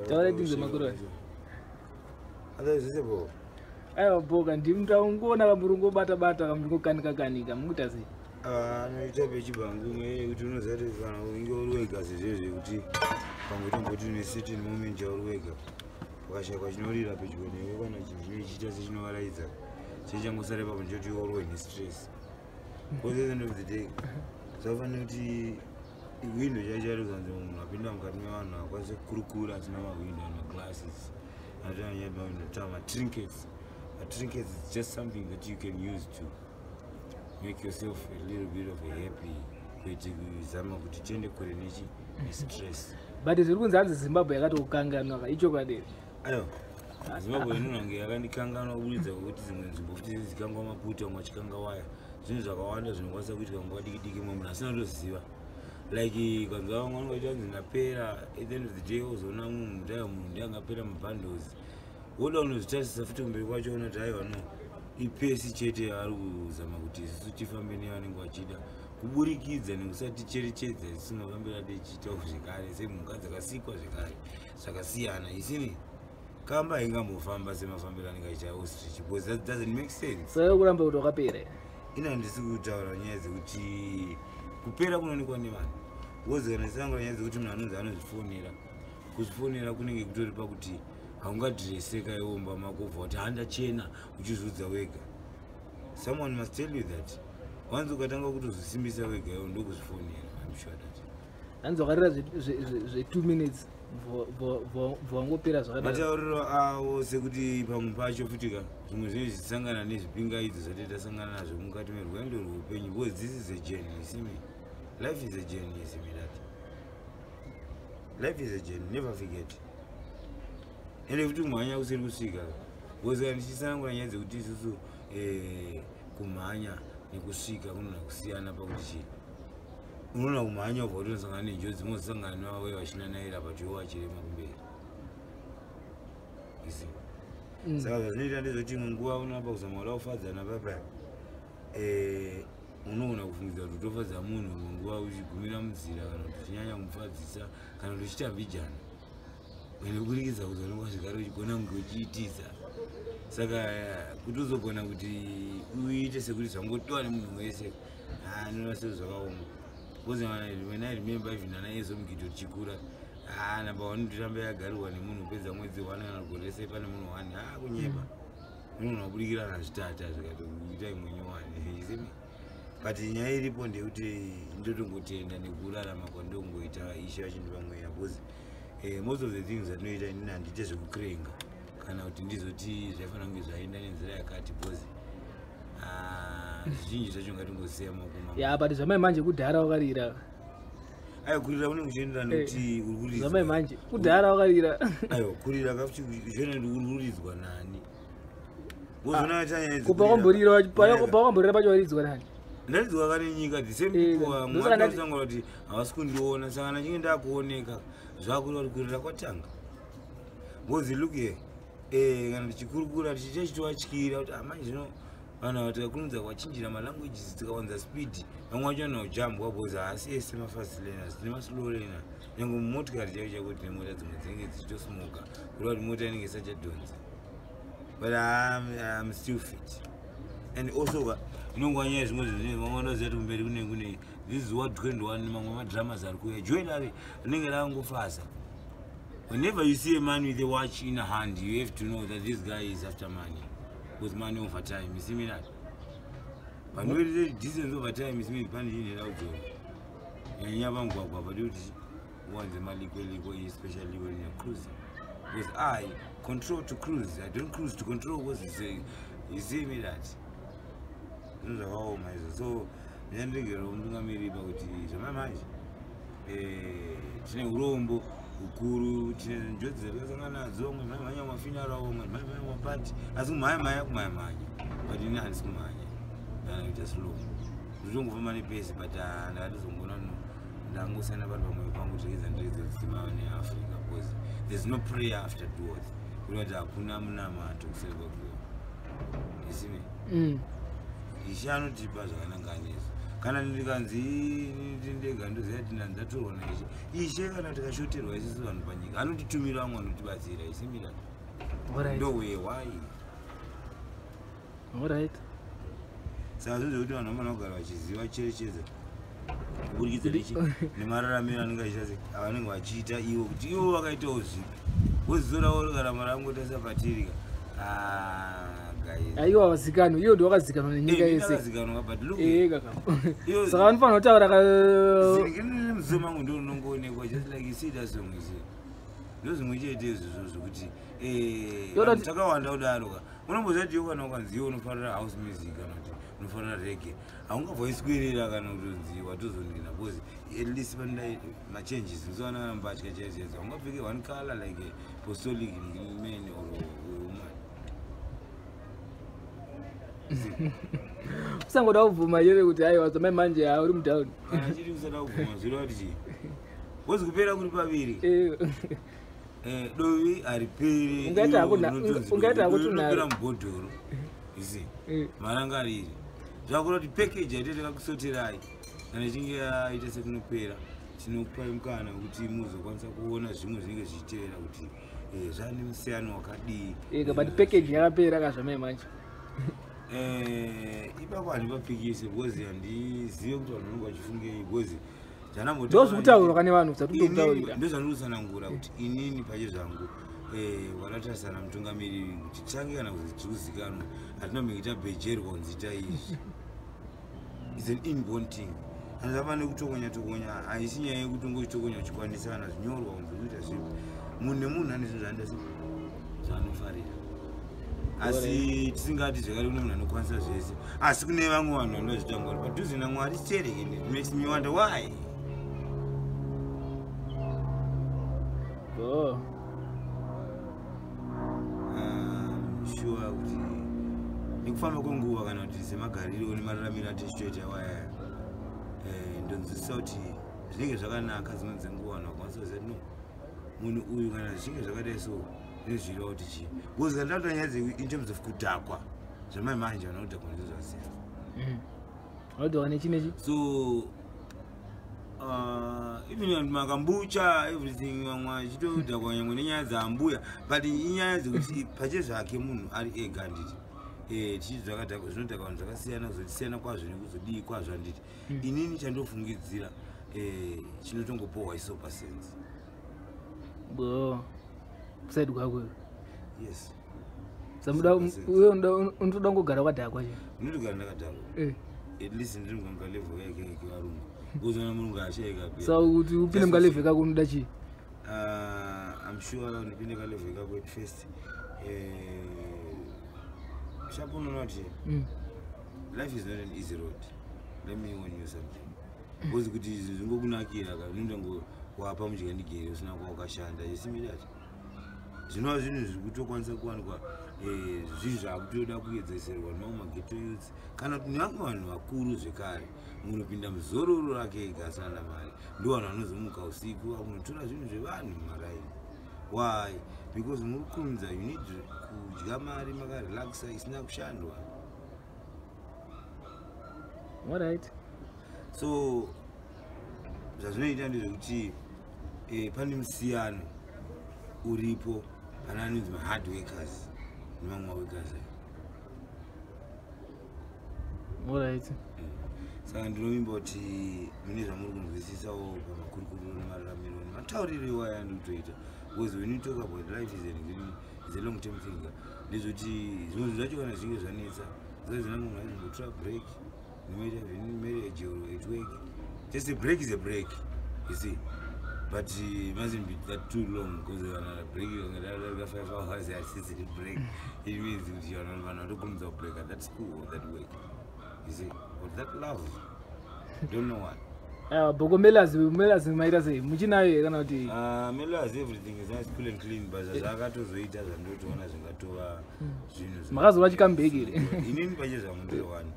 Taura tinzwe makuru. Otherwise zvese bho. Aiwa boka, ndimutaungoona kamurungobata bata kamurungokanika kanika, mukuita sei? Anoita pechibhangu imwe yekuti unoziva kuti kana unge uri wega zvezvezve kuti pamwe tomboti une certain moment yauri wega, ukashayikwa chinorira pedyo newe kana chinhu chinochiita sechinovaraidza, chichangosara ipapo ndechoti iwe uriwe nestress, because at the end of the day zvafanira kuti hwindo chaicho charizanzi munhu apinda mukati mevanhu akwanise kukurukura asina mahwindo nemaglasses atoanyamahwindo, matrinkets. Matrinkets is just something that you can use to make yourself a little bit of a happy, kuite kuzama kuti tiende kure nechi nestress. But zviri kunzi hanzi Zimbabwe yakatokukanganwa ka, ichokwadi? Aiwa, Zimbabwe inonange yakandikanganwa kuburidza kwekuti dzimwe nzvimbo futi dzikangwa maputi, vamwe vachikanga waya. Zvinhu zvakawanda zvinokwanisa kuitika nguva diki diki mwe munhu asina kutoziva, like kanzwa vamwe vanenge vachiita kunzi ndapera. At the end of the day uzoona mumwe munhu, aiwa, munhu ndiangapera mabundles, woda unozvitarisa futi kumberi kwacho, ona kuti aiwa, no, ipace chete yavari kuzama kuti isusu tifambe nevanenge vachida kuburikidza nekusaticherechedza isusu mafambiro atichiitawo zvekare semhuka dzakasikwa zvekare zvakasiyana. Isini kamba haingambofamba semafambiro anenge achiita ostrich, because that doesn't make sense. Saka kuramba kuti wakapera? Ina handisi kutaura nyaya dzekuti kupera kunoonekwa nevanhu, because kana tisangura nyaya dzekuti munhu anonzi anozvifonera, kuzvifonera kunenge kutori pakuti haungadhireseka iwe mumba mako ubva kuti handachena uchizviudza wega. Someone must tell you that. Wanzi ukatanga kutozvisimbisa wega iwe, ndokuzvifonera, I'm sure that. Hanzi wakarira zve2 minutes bvawangopera zvakadaro. Matauriro avo sekuti pamwe pacho futika zvimwe zvinenge zvichisangana nezvipingaidzo zvatee tasangana nazvo mukati merwendo rweupenyu, because this is a journey, you see me? Life is a journey, you see me? That life is a journey, never forget. Ende futi kumhanya kusiri kusvika, because kana ndichisanangura nyaya dzekuti isusu kumhanya nekusvika kunona kusiyana pakuti chii, unoona kumhanya ubva kuti unosangana nenjodzi, mozosangana nevamwe vachinanaira, but iwo vachirema kumberi, you see? Saka zvazvinoita ndezvekuti imwe nguva unoapa kuzama kuda kufadzana papa, unogona kufungidza kuti utofadza munhu, imwe nguva uchigumira munzira kana kuti uchinyanya kumufadzisa kana kuti uchiita mbijana ende kuburikidza kuti unonga zvigare uchigona kunge uchiitisa. Saka kuti uzogona kuti uite sekuti zvangodiwa nemunhu wese, anoona sezvakaoma, because when I remember even ana ezomugido tichikura, number one totambe yagarirwa nemunhu upedza mwedzi one kana gore rese pane munhu one, kunyepa. Unogona kubudikirana zvitata zvikatoita imwe nyowani, you see me? But nyaya iripo ndeyekuti ndotongotenda nekurarama kwandongoita, Ishe vachindipa mweya, because most of the things zvatinoita, inini handiite zvekukirenga kana kuti ndizoti zvaifanira kunge zvaenda nenzira yakati, because zvizhinji zvacho ngatingosiya maoko mangu. Ya, but zvamai manje kudhara wakarira. Aiwa, kurira kune kuchienderana nekuti uri kuridzwa. Zvamai manje kudhara wakarira. Aiwa, kurira kafuti zviona kuti uri kuridzwa nani. Wozona chanyaya. Kupa kwamborira, pakwamborira pacho waridzwa nani? Ndaridzwa kane nyika, the same people. Vamwe Ndosaka vatosangura kuti havasi kundiona, saka ndachinge ndakuoneka zvakureva kuti kurira kwatanga, because look here, kana tichikurukura tichiita chitovatyira kuti amai zvino vanhu ava tikakurumidza kuvachinjira malanguages, tikawanza speed, vamwe vacho vanojambwa, because haasi ese mafast learners, tine maslow learner. Nyange mumotikari chaicho chako tine mota dzimwe dzinenge dzichitosmoka, kureva kuti mota inenge isachadhonza, but I'm still fit. And also ka inongova nyaya zvimwe zvinhu vamwe vanoziva kuti kumberi kune this is what 21 mamwe madramas ari kuuya, jewelry rinenge rakangofasa. Whenever you see a man with a watch in a hand, you have to know that this guy is after money, because money over time, you see me? That panoite distance over time is mean pane chinhu kudzora nyanya pamugwagwa padi kuti uwanze malikwelikwe, especially when you're cruising, because I control to cruise, I don't cruise to control, because it's a, you see me? That zvinhu zvakaoma izvo. So ndinyandiregera mutungamiriri pakuti zvamamanje tine urombo hukuru, tine njodzi dzatakasangana nadzo, mwe mhanya mafuneral, mwe mhanya mapati, asi kumhanya mhanya kumhanya mhanya, but ini handisi kumhanya, ndanaita slow, ndotongofamba nepace, but ndakatozongoona no, ndangosiyana pari pamwoyo pangu, tiregedza ndiregedza kudzima neAfrica, because there's no prayer after death, kureva kuti hakuna munamato kuseri kwakuwa, you see me? Ishe anotipa zvakanangana izvo. Kana ndikanzi ndega, ndoziva kuti ndandatorwa naIshe. Ishe kana tikashoterwa isusu vanhu panyika, anotitumira vamwe vanotibatsira isimira. Ndowe why. Saka zvinhu zvekuti vanhu vanofanira kugara vachiziva, cherechedza kuburikidza nemararamiro anenge achiita, avanenge vachiita ivo, kuti ivo vakaitawo zvipi. Wozizo ravo rikaramba rangotarisa patirika. Ah, guys. Aiwa, vazikanwa, iyo ndo wakazikanwa nenyika yese. Ndakazikanwa, but look, Kaka, saka vanofanira kutaura ka. Mudziso mangu ndo unongoonekwa, just like you see that song you see, ndo zvimwe chete izvozvo zvokuti vanhu takawanda kudaro ka. Unomboziva kuti iwe kana ukanzi iwe unofarira house music kana kuti unofarira reggae, haungabva waiswerera kana kutonzi watozondina, because at least panodai machanges. Unozoona kana mbatya chaidzo chaidzo, haungapfeke one color like a apostolic man or woman. Usangoda kubvuma chete kuti aiwa, zvamai manje hauri mudown. Kana chiri kusada kubvuma, zvireva kuti chii? Because kupera kuri paviri. Dovi hariperi. Ungaita hako tunharo. Rinopera mubhodhoro isi. Marangarire zvakura kuti package yaite takakusoterai, kana ichinge yaita sekunopera, tinokupai mukana wekuti muzokwanisa kuona zvimwe zvinenge zvichitevera kuti zvane musiyano wakadii. Ega, but package yakapera ka zvamai manje. Ipapo handipapikise because handizive kuti vanhu vanenge vachifungei, because Ndo zvekutaurwa kane vanhu kusati. Ndozvandikutsanangura kuti inini pache zvangu wakatarisana mutungamiriri kuti titange kana kuti tiri kuzikanwa, hatina mbenge tabhejerwa kunzi ita izvi. It's an inborn thing. Handizafane kutokonya tokonya, haisi nyaya yekuti ungochitokonya uchikwanisa kana zvinyorwa kunzi kuita zvipi. Munhu nemunhu ane zvinhu zvaanoita, zvaanofarira, asi tisingati zvekare kune munhu anokwanisa zvese, asi kune vamwe vanhu vanozvita ngori padhuze naMwari chereke. It makes me wonder why. Sure kuti nekufamba kwenguva kana kuti semagariro nemararamiro atichitoita waya, ndonzwisisa kuti zvinenge zvakanaka. Dzimwe dzenguva vanhu vakwanisa kuziva kuti no, munhu uyu kana zvichinge zvakadai, so zvinozvireva kuti chii, because kana takuta nyaya in terms of kudhakwa zvamai manje, vana kudhakwa ndizo zvakasiyana. Wadhakwa nechi nechi? So even makambucha, everything, vamwe vachitodhakwa nyangwe nenyaya dzaambuya, but inyaya dzekuti pache zvake munhu ari ega, handiti? Tichiti zvakadhakwa, zvinodhakwa vanhu zvakasiyana, kuzosiyana kwazvo nekuzodii kwazvo, handiti? Inini chandofungidzira, chinotongopohwa isober sense. Bo kuside kwako? Yes. Samuda uye unotoda kungogara wakadhakwa che? Ndinotogara ndakadhakwa. At least ndiri muka level yake kevarungu, uzoona murungu ashaika. So kuti upinde mukalevel kako unoda chii? I'm sure ndipinde kalevel kako at first, shapo unoona kuti life is not an easy road. Let me warn you something, because kuti izvi zvingokunakira ka, unoita wapa mudyandigere usina kwawakashanda. Isimidati zvinova zvinhu zviri kutokwanisa kuwanikwa, zvinhu zvaakutoda kuedzeserwa nemamwe maghetto youths kana kuti nevamwe vanhu vakuru zvekare. Munopinda muzororo rake ega asina namari, ndo vanhu vanozomuka usiku vakunotora zvinhu zvevanhu mumaraini. Why? Because muri kukurumidza, you need kudya mari makarelaxa isina kushandwa. Alright. So zvazvinoita ndezvekuti pane musiyano uripo pana anonzi mahard workers nemamwe maworkers ayo. Alright. Saka ndinovimba kuti mune zvamuri kunzwisisawo pamakurukuro nemararamiro nematauriro iwaya andikutoita, because when you talk about life is a long term thing. Ndezvekuti zvimwe zvinhu zvacho kana zvichinge zvanetsa, zvaizona munhu aizombotora break nomaita marriage or at work, just a break is a break, you see, but mustn't be that too long, because kana break kangadarika 5 hours, haisisiri break. It means kuti vanhu vatokurumidza kubreak at that school or that work, you see, or that love, don't know what. Aiwa, bhoko melazi, melazi maita sei? Muchinayo here kana kuti? Melas, everything is nice, cool and clean, but zvakatozoita zvandotoona zvingatova zvinhu Makazova chicomeback here? Inini pache zvangu ndiri one,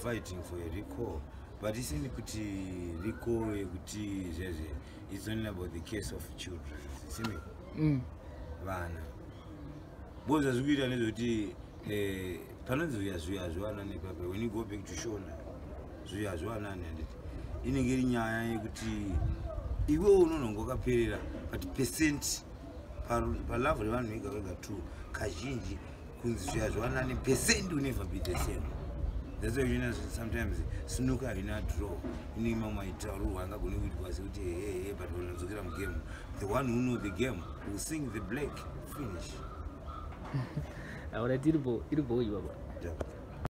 fighting for a recall, but isini kuti recall yekuti zvezve, it's only about the case of children, simi vana, bo zvazviri kuita ndezvekuti panonzi zviya zviya zvivana nepape. When you go back to Shona, Zviya hazviwanani, handiti? Inenge iri nyaya yekuti iwewo unononga wakaperera, but percent palove revanhu vega vega two kazhinji kunzi zviya zviwanani, percent will never be the same. That's why sometimes snooker haina draw. Inenge mamwe maitaurwo angagone kuitwa sekuti hehe, but vanodzokera mugame, the one who know the game will sing the black finish. Alright, iripo, iripo, baba. Yeah.